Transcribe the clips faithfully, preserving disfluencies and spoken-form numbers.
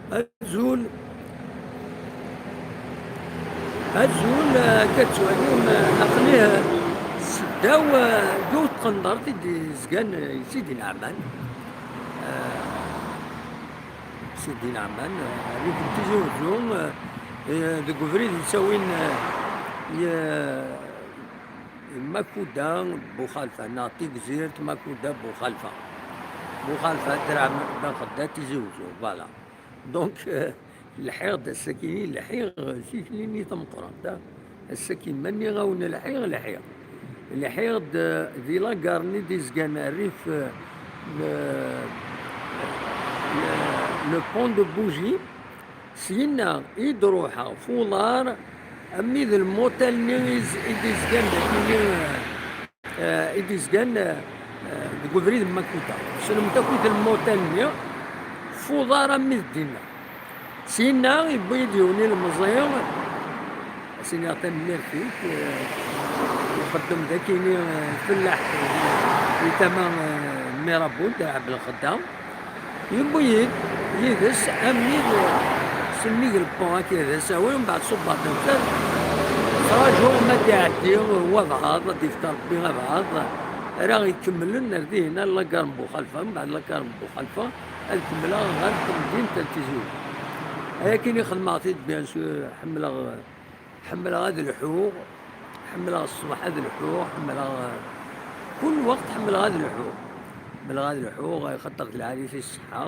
Azul. Azul, eh, akka tettwalim, eh, aql-i, eh, seddaw, eh, yiwet tqendert i d-yezgan, eh, i Sidi Neɛman. Eh, Sidi Neɛman, eh, rrif n Tizi Wezzu, eh, eh, deg ubrid yettawin, eh, ye-, Makuda Buxalfa, neɣ Tigzirt Makuda Buxalfa. Buxalfa, Draɛ Ben Xedda, Tizi Wezzu, voilà. Donc, euh, lḥiɣ-d ass-akini, lḥiɣ, euh, tikli-nni tameqqrant, ah. Ass-agi, ma nniɣ-awen lḥiɣ, lḥiɣ. Lḥiɣ-d, euh, di lagar-nni d-izgan rrif, euh, le, le, le pont de Bougie. Syenna i d-ruḥeɣ f uḍar, armi d lmutal-nni i z-, i d-izgan d akini, euh, eh, i d-izgan, eh, eh, deg ubrid n Makuda. Tessnemt akk lmutal-nni, f uḍar armi d dinna. Syenna, yewwi-d yiwen ilemẓi, as-iniɣ tanemmirt-ik, eh, ixeddem d akini, eh, fellaḥ, eh, di tama, eh, n Mirabud, Ɛebdelxedda. Yewwi-yi-d yid-s, armi d sennig n le pont akka d asawen, mbeɛd ṣubbeɣ-d nettat, ttṛajuɣ ma d-iɛeddi wabɛaḍ, ad d-yefk Ṛebbi abɛaḍ ara ikemmlen ar dihin, ar lagar n Buxalfa, mbeɛd lagar n Buxalfa, ad kemmleɣ ɣer temdint n Tizi Wezzu. Ayakini xedmeɣ-t-id, bien sûr, ḥemmleɣ Ḥemmleɣ ad lḥuɣ, ḥemmleɣ ṣṣbeḥ ad lḥuɣ, ḥemmleɣ, eh, kul lweqt ḥemmleɣ ad lḥuɣ. Ḥemmleɣ ad lḥuɣ, eh, xaṭer d lɛali i ṣṣeḥḥa.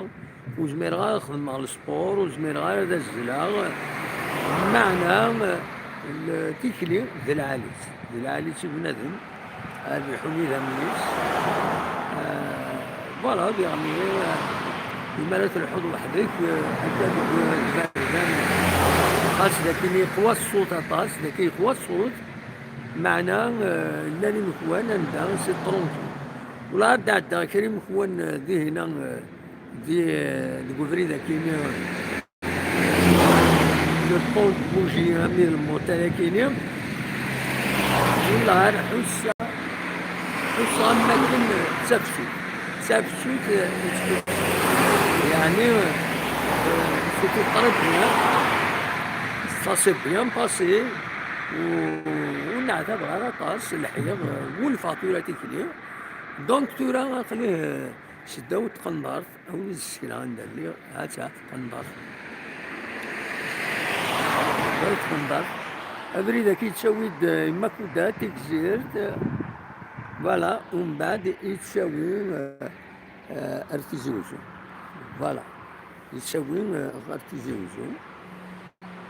Ur zmireɣ ara ad xedmeɣ lesport, ur zmireɣ ara ad azzleɣ. Meɛna, eh, l-, tikli d lɛali-tt, d lɛali-tt i bnadem. Ad iḥun idammen-is. Eh, voilà, diɣen, eh, imi ara telḥuḍ weḥd-k, eh, akka deg iberdan, xas d akken yeqwa ṣṣut aṭas, d akken yeqwa ṣṣut, meɛna, eh, llan imekwan anda c'est tranquille. Wala ad d-ɛeddaɣ kra imekwan, eh, dihina, eh, di, eh, deg ubrid akkin, eh, Le pont de Bougie, ami d lmutal akini. Wallah, ar ḥusseɣ, ḥusseɣ am wakken d tafsut. D tafsut, eh, yeɛni, eh, c'était très bien. Ça s'est bien passé. U, ur neɛtab ara aṭas, lḥiɣ, eh, wulfeɣ tura tikli. Donc, tura aql-i, eh, seddaw tqendart. Awi-d sekla anda lliɣ, ha-tt-a tqendart. Tqendart. Abrid-agi yettawi-d, eh, Makuda, Tigzirt, eh, voilà, umbeɛd yettawi, eh, eh, ar Tizi Wezzu. Voilà, yettawi, eh, ɣer Tizi Wezzu.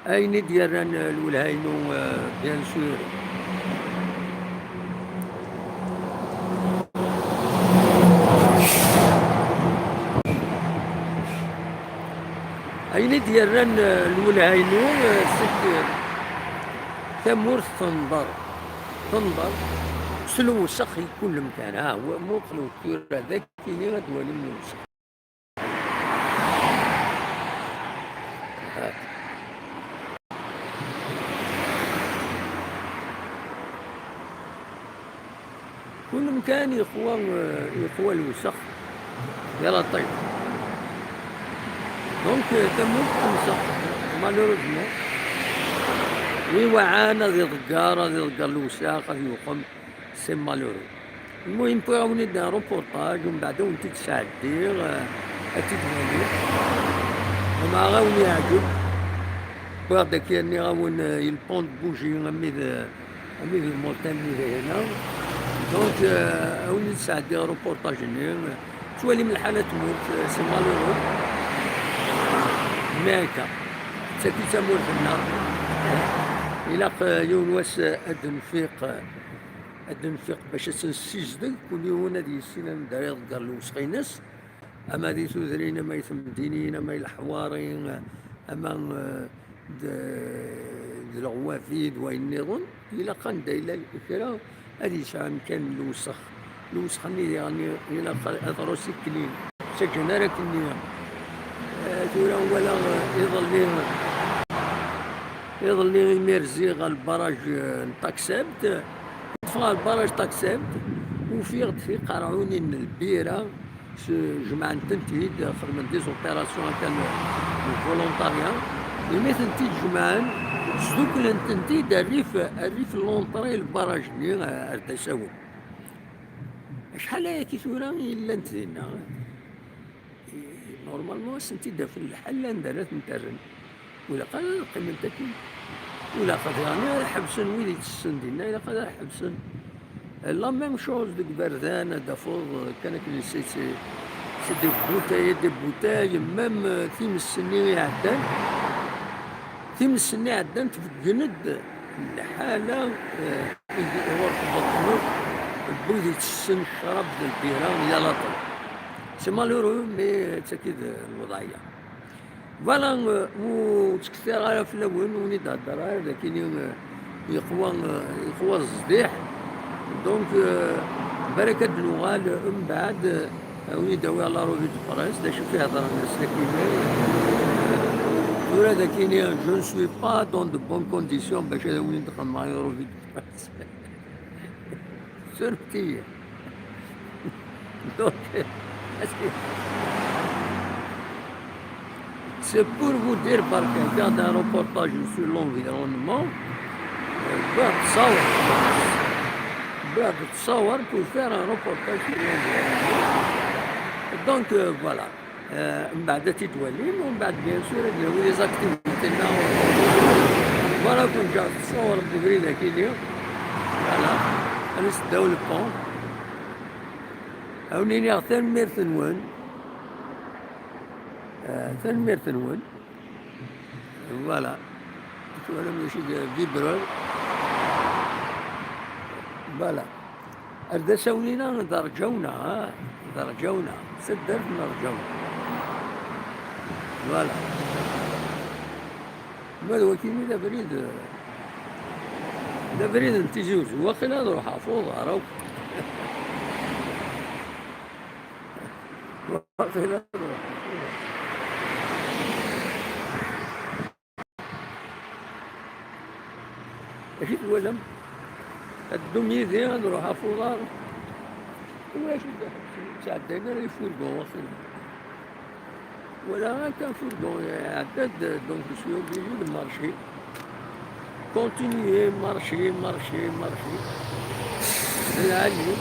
Ayen i d-yerran, eh, lwelha-inu, eh, bien sûr. Ayen i d-yerran, eh, lwelha-inu, eh, seg, eh, tamurt tenḍer. Tenḍer s lewsex i kul lemkan. Ha, wa-, muqlew tura d akini ad twalim lewsex. Kul mkan yeqwa, yeqwa lewsex, yal aṭṭik. Donc, tamurt temsex, malheureusement. Wi iweɛɛan ad iḍegger, ad iḍegger lewsex, ad yuqem. C'est malheureux. Lmuhim, wwiɣ-awen-id un reportage, umbeɛd ad wen-t-id-sɛeddiɣ, eh, ad t-id-twalim. Ḍemɛeɣ ad wen-yeɛǧeb. Wwiɣ-d akka, nniɣ-awen, eh, il pont de Bougie, ami d, ami d lmontagne-nni d hina. Donc, eh, ad wen-id-sɛeddiɣ reportage-nni. Tettwalim lḥala n tmurt, eh, c'est malheureux. Mais akka, d tagi d tamurt-nneɣ. Ilaq, eh, yiwen wass, eh, ad d-nfiq, eh, ad d-nfiq bac ad tt-nessizdeg, kul yiwen ad yissin anda ara iḍegger lewsex-ines, ama di tudrin, ama i temdinin, ama i leḥwari, ama, eh, d, d leɣwafi, d wayen nniḍen. Ilaq anda yella kra ad yesɛu amkan n lewsex. Lewsex-nni diɣen ilaq ad recyclin. Ttaǧǧan ara akken-nni. Eh, tura walaɣ, eh, iḍelli, iḍelli imi rziɣ ɣer lbaraj, eh, n Taxemt, ṭṭfeɣ ɣer lbaraj n Taxemt, ufiɣ-d tiqerɛunin n lbira, s-, jemɛen-tent-id, xedmen des opérations akka n, n volontariat. Imi tent-id-jemɛen, sduklen-tent-id rrif, rrif n l'entrée n lbarrage-nni, eh, ar d-asawen. Acḥal ayagi tura i llant dinna? Normalement, ad sent-id-afen lḥal anda ara tent-rren. Ur ilaq ara ad qqiment akken. Ur ilaq ad, yeɛni, ad ḥebsen wid ittessen dinna, ilaq ad ḥebsen. La même chose deg iberdan, ad d-tafeḍ, eh, kan akken c'est, c'est, c'est des bouteilles et des bouteilles, même, eh, times-nni iɛeddan, times-nni iɛeddan tbeggen-d lḥala, eh, i d-, i ɣur tbeṭṭnut n wid ittessen ccrab d lbira yal aṭṭan. C'est malheureux, mais d tagi d lweḍɛiyya. Voilà, euh, ur ttkettireɣ ara fell-awen, ur wen-id-heddreɣ ara, d akini, euh, yeqwa, euh, yeqwa zzdiḥ. Donc, euh, baraka ad d-nuɣal, euh, mbeɛd, euh, ad wen-id-awiɣ la revue de presse, d acu i d-iheddren sakkin. Tura d akini, je ne suis pas dans de bonnes conditions bac ad wen-id-xedmeɣ une revue de presse. Surtout. Donc, c'est pour vous dire, par quelqu'un d'un reportage sur l'environnement, euh, بعد تصور, بعد تصور pour faire un reportage sur l'environnement. Donc, euh, voilà. Eh, mbeɛd ad t-id-walim, u mbeɛd, bien sûr, ad nawi les activités-nneɣ. Voilà, kun ǧaɣ teṣṣawreḍ deg ubrid akini. Voilà, ad nesseddaw le pont. Ad wen-iniɣ tanemmirt-nwen. Eh, tanemmirt-nwen. Voilà. Twalam mačči d vibreur. Voilà. Ar d asawen-ina d Rǧawna, ha? D Rǧawna. Taddart n Rǧawna. Voilà. Ma d wakini d abrid, d abrid n Tizi Uzzu. Waqila ad ruḥeɣ f uḍar akk. Waqila ad ruḥeɣ f uḍar. Acu twalam? Ad teddum yid-i, ad nruḥ ɣef uḍar. Tura acu d-, ttɛeddayen ara ifurgun, waqila. Wala akka furgun iɛedda-d, donc je suis obligé de marcher. Continuer, marcher, marcher, marcher. D lɛali.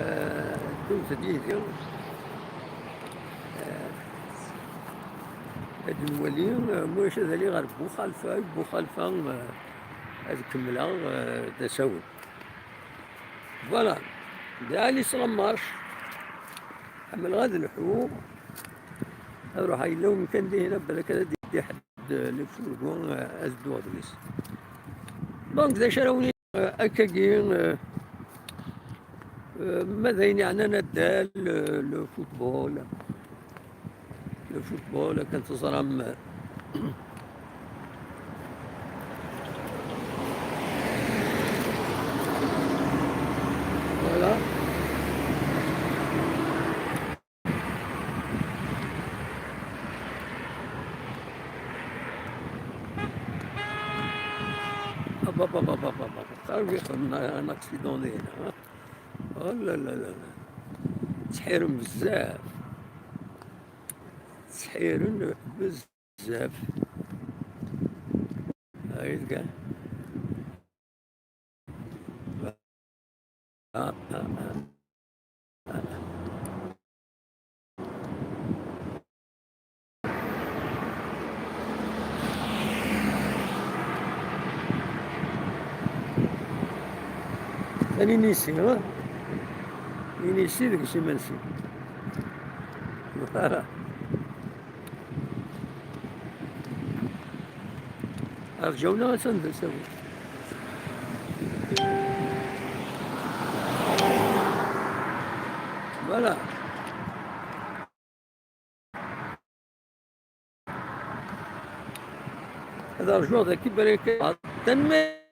Euh, ddumt-d yid-i. Euh, Ad nwali, eh, ma ulac ad aliɣ ɣer Buxalfa, Buxalfa, eh, ad kemmleɣ, eh, d asawen. Voilà. D Ali s la marche. Ḥemmleɣ ad lḥuɣ. Ad ruḥeɣ yella umkan dihin, balak ad d-yeddi ḥedd, eh, le fourgon, eh, ad dduɣ deg-s. Donc, d acu ara wen-, eh, akkagi, eh, eh, ma d ayen yeɛnan addal, eh, le football. Le football, akken teẓram. Voilà. Hop, hop, hop, hop, hop, hop. Xerbiq, un, un accident dihin, ha? Oh là là là là. Ttḥiren bezzaf. Ttḥiren bezzaf. Ay, kan. Ah, ah, ah. Ad inisi, ha? Inisi deg-s imensi. Voilà. Rǧawna attan d asawen. Voilà. Ad rǧuɣ daki barika. Tanemmirt.